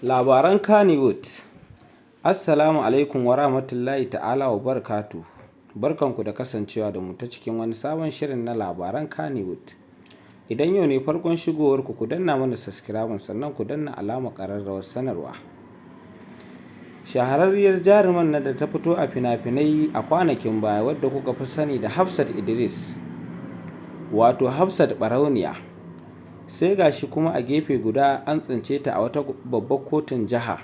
Labaran Kannywood. Assalamu alaikum wa rahmatullahi ta'ala wa barakatuhu. Barkanku da kasancewa da mu ta cikin wani sabon shirin na labaran Kannywood. Idan yau ne farkon shigowarku, ku danna mana subscribe, sannan ku danna alamar ƙararrawar sanarwa. Shahararriyar jaruman nan da ta fito a fina-finai a kwanakin baya, wadda kuka fi sani da Hafsat Idris, wato Hafsat Ɓarauniya. Sai ga shi kuma a gefe guda an tsince ta a wata babbar kotun jiha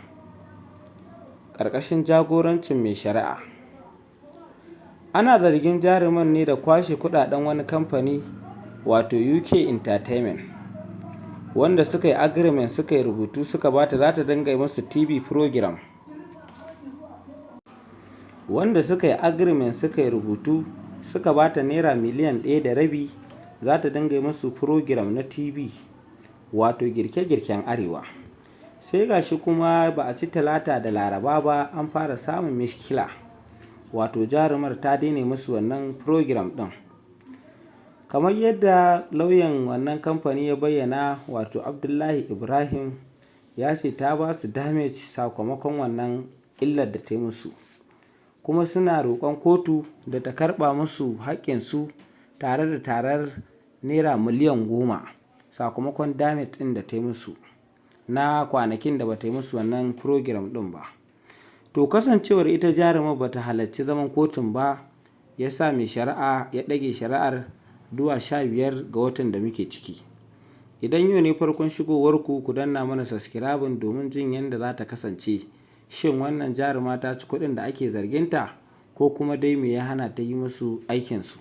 ƙarƙashin jagorancin mai shari'a. Ana zargin jaruman ne da kwashe kuɗaɗen wani kamfani, wato UK Entertainment, wanda suka yi agreement, suka yi rubutu, suka bata za ta dinga yi musu TV program. Wanda suka yi agreement, suka yi rubutu, suka bata naira miliyan 1.5, za ta dinga yi musu program na TV, wato girke-girken Arewa. Sai ga shi kuma ba a ci Talata da Laraba ba, an fara samun mishkila, wato jarumar ta daina musu wannan program ɗin. Kamar yadda lauyan wannan kamfani ya bayyana, wato Abdullahi Ibrahim, ya ce ta ba su damage sakamakon wannan illar da ta yi musu. Kuma suna roƙon kotu da ta karɓa musu haƙƙinsu tare da tarar naira miliyan 10 sakamakon damage ɗin da ta yi musu na kwanakin da ba ta yi musu wannan program ɗin ba. To, kasancewar ita jarumar ba ta halarci zaman kotun ba, ya sa mai shari'a ya ɗage shari'ar zuwa 15 ga watan da muke ciki. Idan yau ne farkon shigowarku, ku danna mana subscribe domin jin yadda za ta kasance. Shin wannan jaruma ta ci kuɗin da ake zarginta, ko kuma dai me ya hana ta yi musu aikinsu?